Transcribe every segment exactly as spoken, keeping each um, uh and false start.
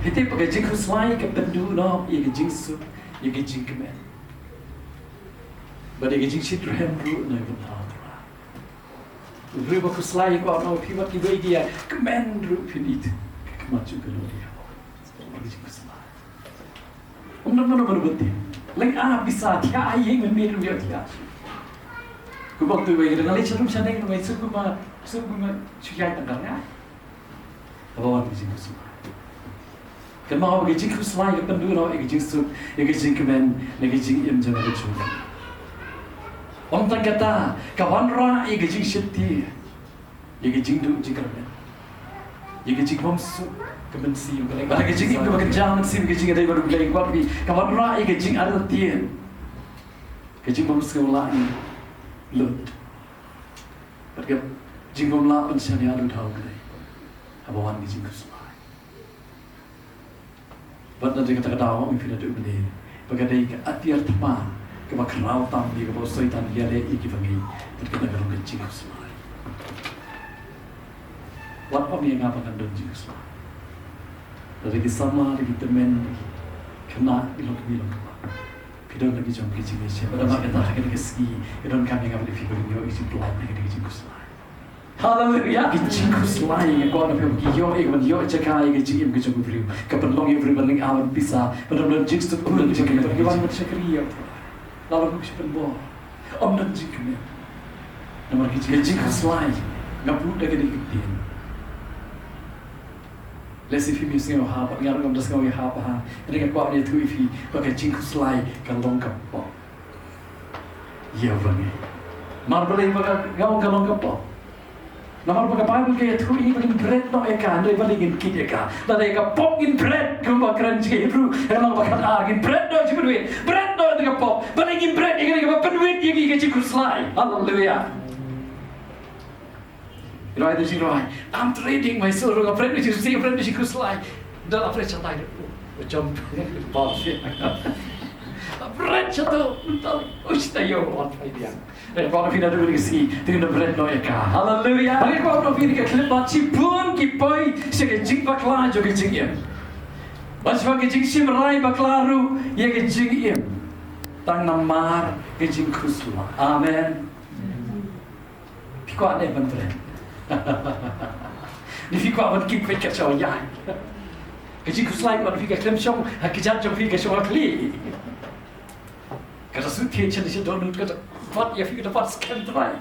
Phi tip ba ka jingkhuslai ka pynduh noh ïa ka jingsuk, ïa ka jingkmen, bad ïa ka jingshitrhem ruh na ka bynta U Trai. U briew ba khuslai u kwah ban ong, phi bad kiwei ki ïa kmen ruh phin ithuh ha khmat jong ka longïing. Ïa ka jingkhuslai. Ym don mano mano ban tip. Leit ai pisa, thiah ïing mynmiet ruh ïoh thiah. Kumba ong kiwei, nga leit sha rum sha neng ruh nga suk kumba, suk kumba shu ïaid tang ka rngai. Haba wan ka jingkhuslai. Kynmaw ba ka jingkhuslai ka pynduh noh ïa ka jingsuk, ïa ka jingkmen, ïa ka jingim jong ka jong. Ym tang kata, ka wanrah ïa ka jingsheptieng, ïa ka jingduh jingkyrmen, ïa ka jingbymsuk ka mynsiem, bad ka jingim kaba kynja mynsiem, ka jingïadei bad U Blei, kwah phi, ka wanrah ïa ka jingartatien, ka jingbymsngewlah lut, bad ka jingbymlah ban shaniah lut ha U Blei. Haba wan ka jingkhuslai. Bad na kata ka daw, ong ïa phi naduh mynne ba ka dei ka atiar thma kaba khraw tam ïa kaba u Soitan u ïaleh ïa kiba ngeit. Bad kata ka long ka jingkhuslai. Wat ong ïa nga ba ngan don jingkhuslai. Lada ki samla, lada ki tymmen, lada ki khynnah, ki long kumne long kumne, phi don la ki jong ki jingïashem. Bad namar kata ha kane ka sngi ka donkam ïa nga bad ïa phi ba ngin ïoh ïa ka jingpynlait na kane ka jingkhuslai. Haleluia. Ka jingkhuslai, nga kwah na phi ba ki ïoh, ïa ka ban ïoh jaka ïa ka jingim ka jong u briew, ka pynlong ïa u briew ban lyngngoh ban pisa, ban don jingsuk, ban don jingkmen, ban wan ban shakri ïa u Trai. Lada ruh shu pynbor, ym don jingkmen. Namar ka jing, ka jingkhuslai, nga buh da kane ka ktien. Lehse phim sngew ha, bad nga ruh ngam da sngew ïa ha bha. Hynrei nga kwah ban ïathuh ïa phi ba ka jingkhuslai ka long ka pop ïa u bangeit. Namar balei ba nga ong ka long ka pop? Namar ba ka Baibl ka ïathuh ïa ngi ba ngin bret noh ïa ka, hynrei balei ngin kit ïa ka? Lada ïa ka pop ngin bret, kumba kren sha ki Hebru, ka lynnong ba khatar, ngin bret noh ïa ka jingpynwit, bret noh ïa ka pop. Balei ngin bret ïa ka, ïa kaba pynwit ïa ngi ka jingkhuslai? Haleluia. Roi da jingroi. I'm trading my soul. Nga bret da jingkhuslai, bret da jingkhuslai. Dang la bret shatai. Oh, jump. Ball. Bret shatai. Mynta, oh, shatai ïa u on fire. Roi, kwah na phi naduh kane ka sngi, to ngin bret noh ïa ka. Haleluia. Hynrei kwah na phi, kane ka khyllipmat, shibun ki poi sha ka jingbakla jong ka jingim. Bad sha ka jingshim rai bakla ruh ïa ka jingim. Tang namar ka jingkhuslai. Amen. Phi kwah ne ban bret? Ne phi kwah ban kit peit ka shong ïa ka jingkhuslai, ban phi ka khlem shong ha kjat jong phi, ka shong ha khlieh? Kata shu thied sha, sha dohnud, kata pat ïa phi, kata pat skhem trai.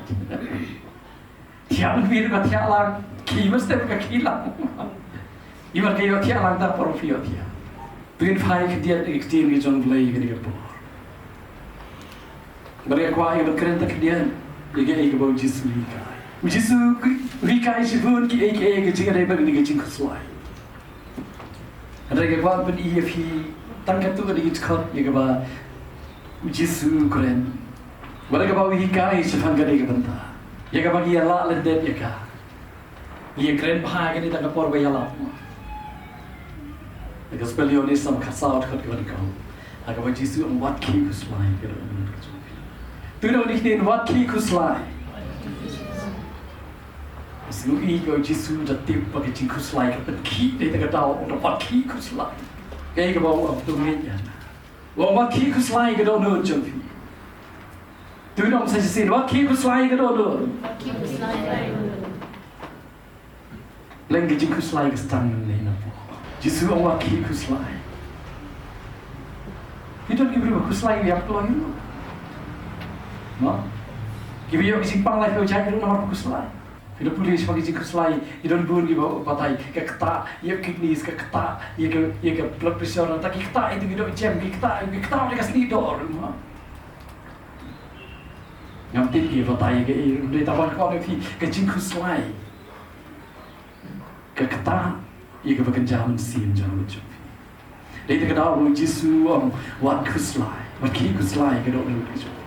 Thiah ban phi ruh ka thiah lang, khie mynstep ka khie lang. Ïa mar ka ïoh thiah lang tang por phi ïoh thiah. Phin phai khyndiat ïa ka ktien ka jong U Blei kane ka por. Bad nga kwah ïa ban kren tang khyndiat ïa kaei kaba U Jisu u hikai. U Jisu u hikai shibun kiei kiei ha ka jingïadei bad kane ka jingkhuslai. Hynrei nga kwah ban pyni ïa phi tang katto katne ki dkhot ïa kaba U Jisu u kren. Bad ïa kaba u hikai shaphang kane ka bynta. Ïa kaba ngi ïa lah lyndet ïa ka. Ngi ïa kren bha ïa kane tang ka por ba ïalap. Ha ka Gospel Ïoannis lynnong khatsaw, dkhot kaba nyngkong. Ha kaba U Jisu u ong, wat khie khuslai, ka dohnud ka jong phi. To ngin ong ïa kane, wat khie khuslai. Sngew ïa U Jisu u da tip ba ka jingkhuslai ka pynkhih, dei tang ka daw u ong, wat khie khuslai. Kaei kaba u ong, to ngin ïa. U ong, wat khie khuslai, ka dohnud jong phi. To ngin ong sa shisien, wat khie khuslai, ka dohnud. Leh ka jingkhuslai ka sdang nangne na pdeng. Jisu u ong, wat khie khuslai. Phi don ki briew ba khuslai ïa ka kloi ruh. Mo? Ki briew ki jingpang lai phi jait ruh namar ba khuslai. Phi da pule shaphang ki jingkhuslai, ki don bun kiba batai, ka ktah ïa kidneys, ka ktah ïa ka, ïa ka blood pressure, nangta ki ktah ïa ki dohjem, ki ktah, ki ktah ïa ka snieh doh ruh, mo? Ngam tip ki batai ïa kaei ruh, hynrei tang ban kwah ïa phi, ka jingkhuslai ka ktah ïa kaba kynja mynsiem jong u jong phi. Dei tang ka daw ba U Jisu u ong, wat khuslai, wat khie khuslai, ka dohnud ka jong phi.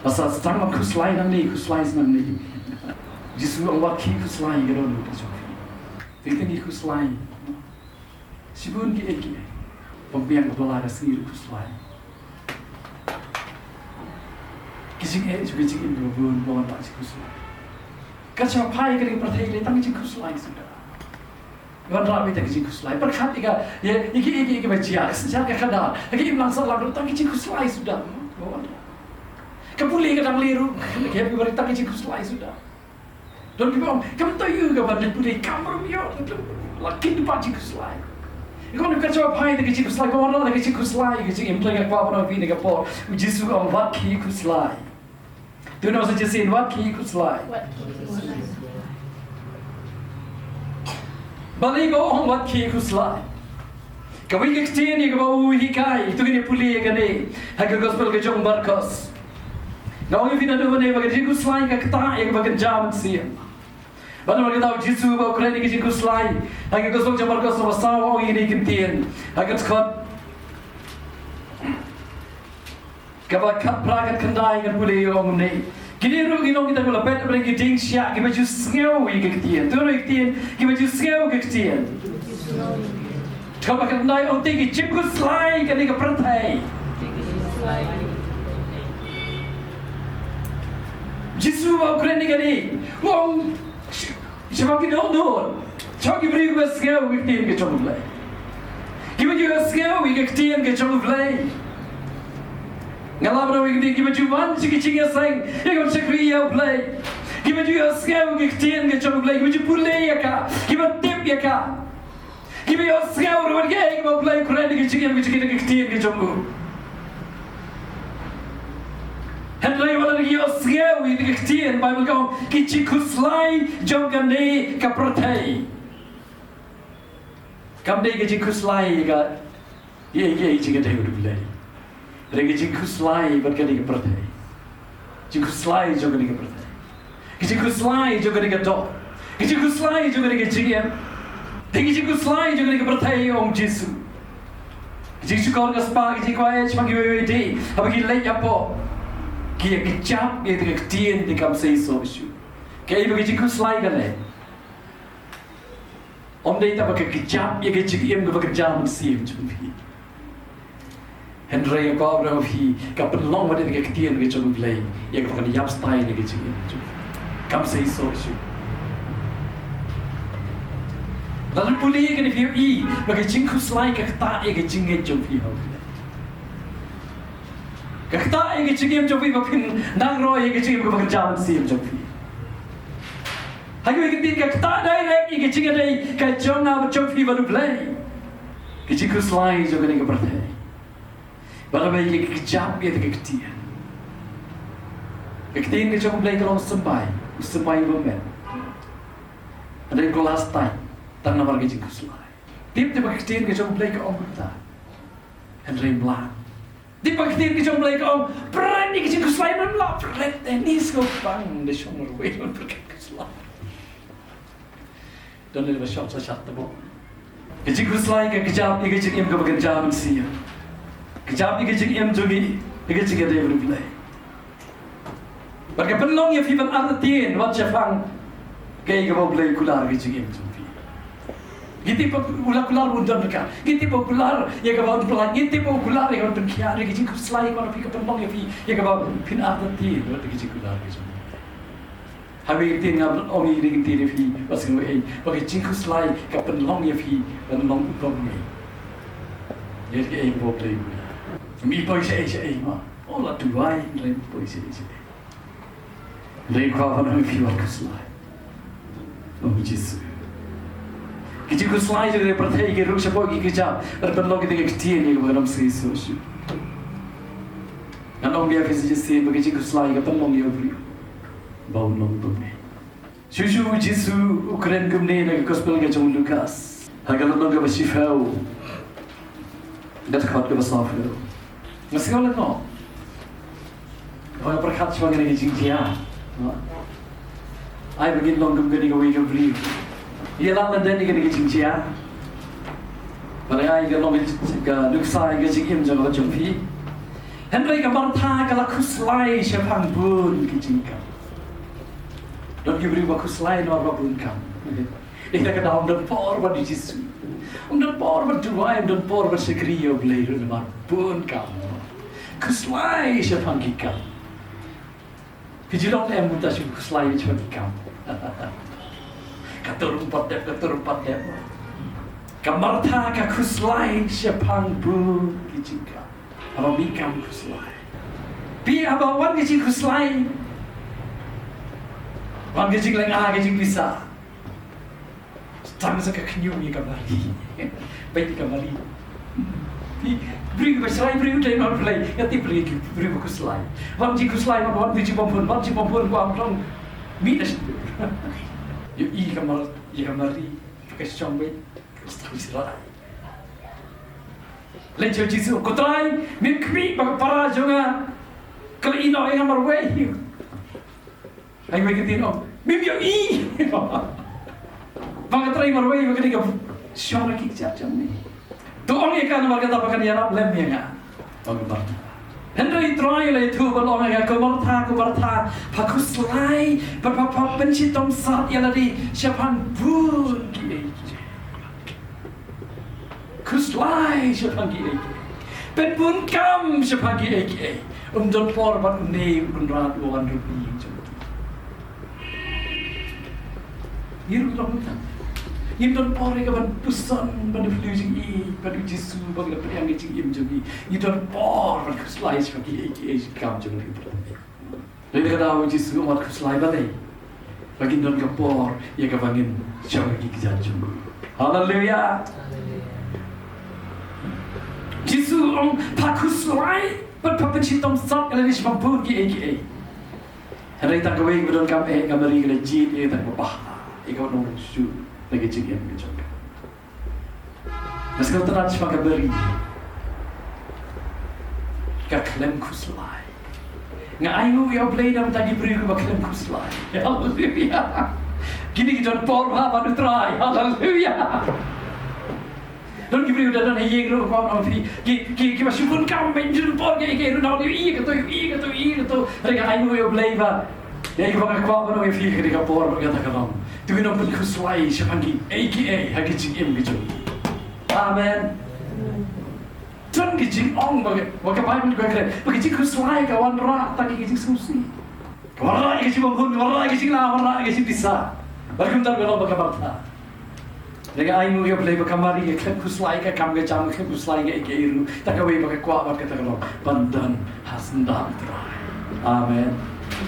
Lada sdang ban khuslai nangne, khuslai nangne. Jisu u ong, wat khie khuslai, ka dohnud ka jong phi. Dei tang ki khuslai. Shibun kiei kiei. Pynbiang ka bylla ka sngi ruh khuslai. Ki jingeh jong ki jingim kiba bun, ba wan tang jingkhuslai. Kat shaba phai ka ri ka pyrthei, dei tang jingkhuslai suda. Wanrah beit ïa ka jingkhuslai. Pyrkhat ïa ka, ïa, ïa ki, ïa ki, ïa ki ba jia, ka synshar ka khadar, ïa ki imlang sahlang ruh tang ki jingkhuslai suda. Ka pule ka dang leh ruh, ka happy birthday tang ki jingkhuslai suda. Don kiba ong, kam to ïoh ka ban leit pule, kam ruh ïoh, la kin pat jingkhuslai. Ïa kane ka jingkhuslai, ka jingkhuslai, ka wanrah ka jingkhuslai, ka jingim. Hynrei nga kwah ban ong ïa phi ha kane ka por, U Jisu u ong wat khie khuslai. To ngin ong sa shisien, wat khie khuslai. Balei ba u ong wat khie khuslai? Kawei ka ktien ïa kaba u hikai, to ngin ïa pule ïa kane ha ka gospel ka jong u Markos. Nga ong ïa phi naduh mynne ba ka jingkhuslai ka ktah ïa kaba kynja mynsiem. Bad namar kata U Jisu uba u kren ïa ka jingkhuslai ha ka gospel jong u Markos lynnong ba saw, u ong ïa kine ki ktien ha ka dkhot kaba khatphra, khatkhyndai, ngan pule, u ong kumne: Kine ruh ki long kita kiba la bet bad ki dieng shiah, kiba ju sngew ïa ka ktien. To ïa ka ktien, kiba ju sngew ïa ka ktien. Kaba khatkhyndai u ong te ki jingkhuslai kane ka pyrthei. Jisu uba u kren ïa kane, u ong, shaphang ki dohnud, shaphang ki briew kiba sngew ïa ka ktien ka jong U Blei, kiba ju sngew ïa ka ktien ka jong U Blei. Nga lah ban ong ïa kane, kiba ju wan sha ki jingïaseng ïa ka ban shakri ïa U Blei, kiba ju sngew ïa ka ktien ka jong U Blei, kiba ju pule ïa ka, kiba tip ïa ka. Kiba ïohsngew ruh ïa kaei kaba U Blei u kren ha ka jingim ka jong ki da ka ktien ka jong u. Hynrei wat la ki ïohsngew ïa ka ktien, Baibl ka ong, ki jingkhuslai jong kane ka pyrthei. Kam dei ka jingkhuslai ïa ka, ïa, ïa, ïa ka jingïadei bad U Blei. Hynrei ka jingkhuslai bad kane ka pyrthei. Jingkhuslai jong kane ka pyrthei. Ka jingkhuslai jong kane ka doh. Ka jingkhuslai jong kane ka jingim. Te ka jingkhuslai jong kane ka pyrthei, ong Jisu. Ka jingshukor ka spah, ka jingkwah shaphang kiwei kiwei de, haba ki leit hapoh, ki ïa kjap ïa ka ktien te kam sei soh shuh. Kaei ba ka jingkhuslai ka leh? Ym dei tang ba ka kjap ïa ka jingim kaba kynja mynsiem jong phi. Hynrei nga kwah ban ong ïa phi, ka pynlong wat ïa ka ktien ka jong U Blei ïa kaba kan ïap stai na ka jingim jong phi. Kam sei soh shuh. Lada pule ïa kane phi ïohi ba ka jingkhuslai ka ktah ïa ka jingngeit jong phi ha U Blei. Ka ktah ïa ka jingim jong phi ba phin nang roi ïa ka jingim kaba kynja mynsiem jong phi. Ha kawei ka ktien ka ktah direct ïa ka jingïadei ka jong nga bad jong phi bad U Blei. Ka jingkhuslai jong kane ka pyrthei. Bad lada ïa ka kjap ïa ka ktien. Ka ktien ka jong U Blei ka long symbai, u symbai uba met. Hynrei ka la stai tang namar ka jingkhuslai. Tip te ba ka ktien ka jong U Blei ka ong kumta. Hynrei ym lah. Tip ba ka ktien ka jong U Blei ka ong, pret ïa ka jingkhuslai, ym lah pret, eh, ni sngewbang da shong marwei, ym pret ka jingkhuslai. Don ne ba shong sa shat tabo. Ka jingkhuslai ka kjap ïa ka jingim kaba kynja mynsiem. Kjap ïa ka jingim jong ngi ïa ka jingïadei bad U Blei. Bad ka pynlong ïa phi ban artatien wat shaphang kaei kaba U Blei u kular ha ka jingim jong phi. Ngi tip ba u la kular un don ryngkat. Ngi tip ba u kular ïa kaba un pynlait. Ngi tip ba u kular ïa kaba un pynkhiah. Hynrei ka jingkhuslai kaba phi, ka pynlong ïa phi ïa kaba phin artatien wat ïa ka jingkular ka jong U. Ha kawei ka ktien nga ong ïa kane ka ktien ïa phi, ba sngewbha, ba ka jingkhuslai ka pynlong ïa phi ban long u bymngeit ïa kaei kaba U Blei u kular. Ym i poi shaei shaei ma. Oh, la duwai, hynrei ym i poi shaei shaei. Hynrei kwah ban ong ïa phi, wat khuslai. Ong Jisu. Ka jingkhuslai jong ka pyrthei ka rung shapoh ki kjat, bad pynlong ïa ka ktien ïa kaba kan ym sei soh shuh. Ngan ong ïa phi sa shisien ba ka jingkhuslai ka pynlong ïa u briew ba un long u bymngeit. Shuh shuh u Jisu u kren kumne na ka gospel ka jong u Lukas, ha ka lynnong kaba shiphew, ka dkhot kaba sawphew. Nga sngew lyngngoh ba nga pyrkhat shuwa ïa kane ka jingjia. Ai ba ngin long kum kane kawei ka briew. Ïa lah lyndet ïa kane ka jingjia. Ba nga ai ka long ka nuksa ïa ka jingim jong nga bad jong phi. Hynrei ka Martha ka la khuslai shaphang bun ki jingkam. Don ki briew ba khuslai namar ba bun kam. Ïa kata ka daw ym don por ban ïa u Jisu. Ym don por ban duwai, ym don por ban shakri ïa u Blei ruh namar bun kam. Khuslai shaphang ki kam. Phi ju long ne em mynta shu khuslai shaphang ki kam? Ka tur ym pat dep, ka tur ym pat dep. Ka Martha ka khuslai shaphang bun ki jingkam. Haba mih kam khuslai. Phi, haba wan ka jingkhuslai, wan ka jinglenga, ka jingpisa, tang sa ka khñium ïa ka Mari. Bad ïa ka Mari. Phi, briew ba shrai briew dei ma Blei. Nga tip briew, briew ba khuslai. Wan jingkhuslai, wan, wan jingpynbun, wan jingpynbun, wan dong. Mih da shu. Ïohi ka Mar-, ïa ka Mari. Ka shong bad ka stad shrai. Leit sha u Jisu, ko Trai, mem khmih ba ka para jong nga ka la ïehnoh ïa nga marwei? Ai wei ka ktien, ong, mem ïohi ba nga trei marwei, ba ka dei ka shong na ki kjat jong me. To ong ïa ka namar kata ba kan ïarap lem ïa nga. Ong Martha. Hynrei Trai u la ïathuh bad ong ïa ka, ko Martha, ko Martha, pha khuslai, pha, pha, pha pynshitom sat ïa lade shaphang bun kiei kiei. Khuslai shaphang kiei kiei. Pynbun kam shaphang kiei kiei. Um don por bad une u Kynrad uba wan ruh ïa jong ki. Ngi ruh long kumta. Ngim don por ïa ka ban puson, ban pynlong jingïeit bad u Jisu, ban pynïaid ka jingim jong ngi. Ngi don por ban khuslai shaphang kiei kiei, ki kam jong ngi. Dei na kata u Jisu u ong wat khuslai balei? Ba ngin don ka por ïa kaba ngin shong ha ki kjat jong u. Haleluya. Jisu u ong pha khuslai bad pha pynshitom sat ïa lade shaphang bun kiei kiei. Hynrei tang kawei kaba donkam eh, ka Mari ka la jied ïa kata kaba bha, ïa kaba nongrung shuh na ka jingim ka jong ka. Nga sngewtynnat shaphang ka Mari. Ka khlem khuslai. Nga ainguh ïa U Blei na ka bynta ki briew kiba khlem khuslai. Haleluya. Kine ki don por bha bad U Trai. Haleluya. Don ki briew da don ha ïing ruh, nga ong ïa phi, ki, ki, kiba shu bun kam, ba ki don por kiei kiei ruh, nga ong ïa kato, ïa kato, ïa kato. Hynrei nga ainguh ïa U Blei ba ïa kiba nga kwah ban ong ïa phi ha kane ka por bad kata ka long, to ngin ym pynkhuslai shaphang kiei kiei ha ka jingim ka jong ngi. Amen. Don ki jingong ba, ba ka Baibl ka kren ba ka jingkhuslai ka wanrah tang ïa ka jingsngewsih. Ka wanrah ïa ka jingbymhun, ka wanrah ïa ka jingla, wanrah ïa ka jingpisa. Bad kumta ka long ba ka Martha. Nga ainguh ïa U Blei ba ka Mari ka khlem khuslai ka kam ka jam, ka khlem khuslai ïa kaei kaei ruh. Tang kawei ba ka kwah bad kata ka long ban don ha sla U Trai. Amen.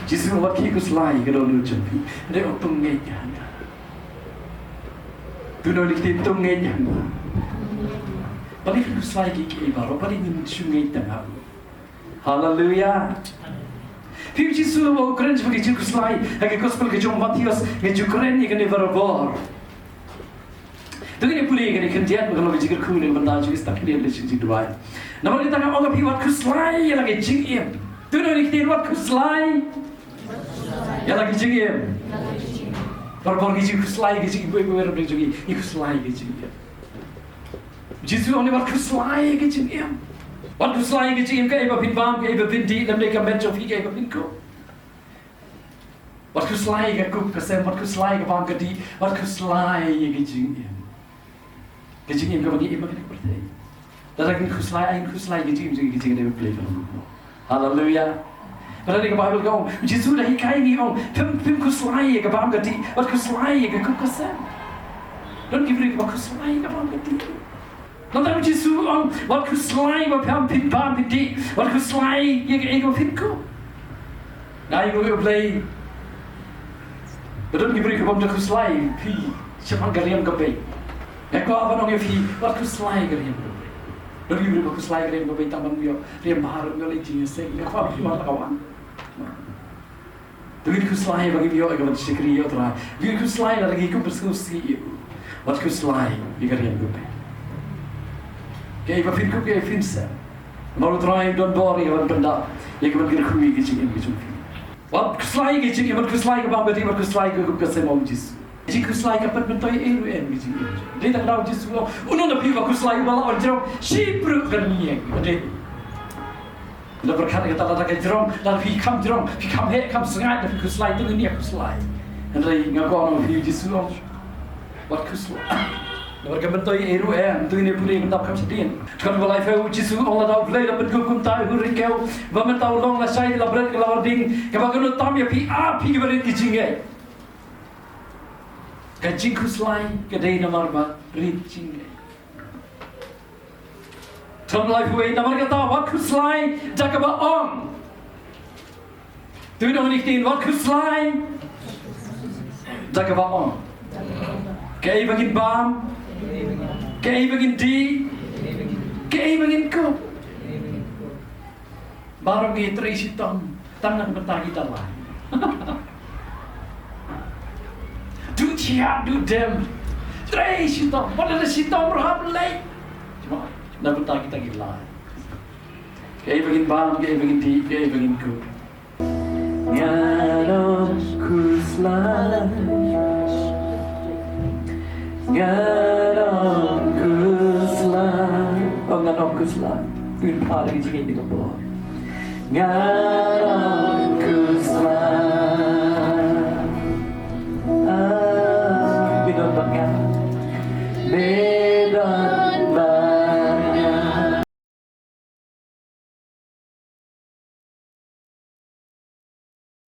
Jisu wat khie khuslai ka dohnud jong phi. Hynrei ong to ngeit ïa nga. To ngeit ïa nga. Balei phi khuslai ïa kiei kiei baroh, balei ngin shu ngeit tang ha u. Haleluya. Phi, u Jisu haba u kren shaphang ka jingkhuslai ha ka gospel ka jong u Mathaios, nga ju kren ïa kane barabor. To ngin ïa pule ïa kane khyndiat, ba ka long ka jingkyrkhu na ka bynta jong ngi, start khyndiat leit sha ka jingduwai. Namar kata nga ong ïa phi wat khuslai ïa la ka jingim. To ngin ïa kren wat khuslai ïa la ka jingim. Barabor ngi ju khuslai ïa ka jingim, iwei iwei ruh jong ngi, ngi khuslai ïa ka jingim. Jisu u ong wat khuslai ïa ka jingim. Wat khuslai ïa ka jingim, kaei ba phin bam, kaei ba phin dih, lymne ka met jong phi kaei ba phin kup. Wat khuslai ïa ka kup ka sem, wat khuslai ïa ka bam ka dih, wat khuslai ïa ka jingim. Ka jingim kaba ngi im ha kane ka pyrthei. Lada ngin khuslai, ai ngin khuslai ïa ka jingim jong ngi, ka jingim jong U Blei ka long. Haleluya. Bad lada ka Baibl ka ong, Jisu u da hikai ngi, ong, phim, phim khuslai ïa ka bam ka dih, wat khuslai ïa ka kup ka sem. Don ki briew kiba khuslai ïa ka bam ka dih. Nangta u Jisu u ong, wat khuslai ba phim, phim bam phim dih, wat khuslai ïa kaei kaba phin kup. Nga ainguh ïa U Blei ba don ki briew kibym da khuslai, phi, shaphang ka riam ka bei. Nga kwah ban ong ïa phi, wat khuslai ka riam ka bei. Don ki briew ba khuslai ka riam ka bei, tang ban ïoh riam bha ruh, ïoh leit jingïaseng. Nga kwah phi, wat la ka wan. To ngin khuslai ba ngin ïoh ïa ka ban shakri ïa U Trai. Ngin khuslai lada ngi kup sngewsih ïa u. Wat khuslai ïa ka riam ka bei. Kaei ba phin kup, kaei ba phin sem. Namar U Trai u don bor ïa ka ban pyndap, ïa ka ban kyrkhu ïa ka jingim ka jong phi. Wat khuslai ïa ka jingim, wat khuslai ïa ka bam ka dih, wat khuslai ïa ka kup ka sem, ong Jisu. Jingkhuslai ka pynmyntoi ei ruh em ka jingim. Dei tang ba u Jisu u ong, uno na phi uba khuslai uba lah ban jrong shiphew kan ïeng. Dei. Lada pyrkhat kata, lada ka jrong, lada phi kham jrong, phi kham heh, kham sngaid, lada phi khuslai, to ngin ïa khuslai. Hynrei nga kwah ong ïa phi, u Jisu u ong, wat khuslai. Namar ka myntoi ei ruh em, to ngin ïa pule ban dap kham shadien. Dkhot ba laiphew, u Jisu u ong, lada U Blei u la pynkup kumta ïa u hynriew khew, ba mynta u long lashai la bret ka lawar ding, kaba kynnoh tam ïa phi, ah phi kiba rit ki jingngeit. Ka jingkhuslai ka dei namar ba rit jingngeit. Tang lai phi wei namar kata wat khuslai da kaba ong. Tu dong ni ktien wat khuslai da kaba ong. Kaei ba ngin bam, kaei ba ngin dih, kaei ba ngin kup. Baroh ngi trei shitom tang na ka bynta kita lai. Duh thiah duh dem. Trei shitom, wat la shitom ruh hap leit. Cuma na ka bynta kita lai. Kaei ba ngin bam, kaei ba ngin dih, kaei ba ngin kup. Nga ong khuslai. Nga ong khuslai. Oh, nga ong khuslai. Pynpar ïa ka jingim ka por. Nga ong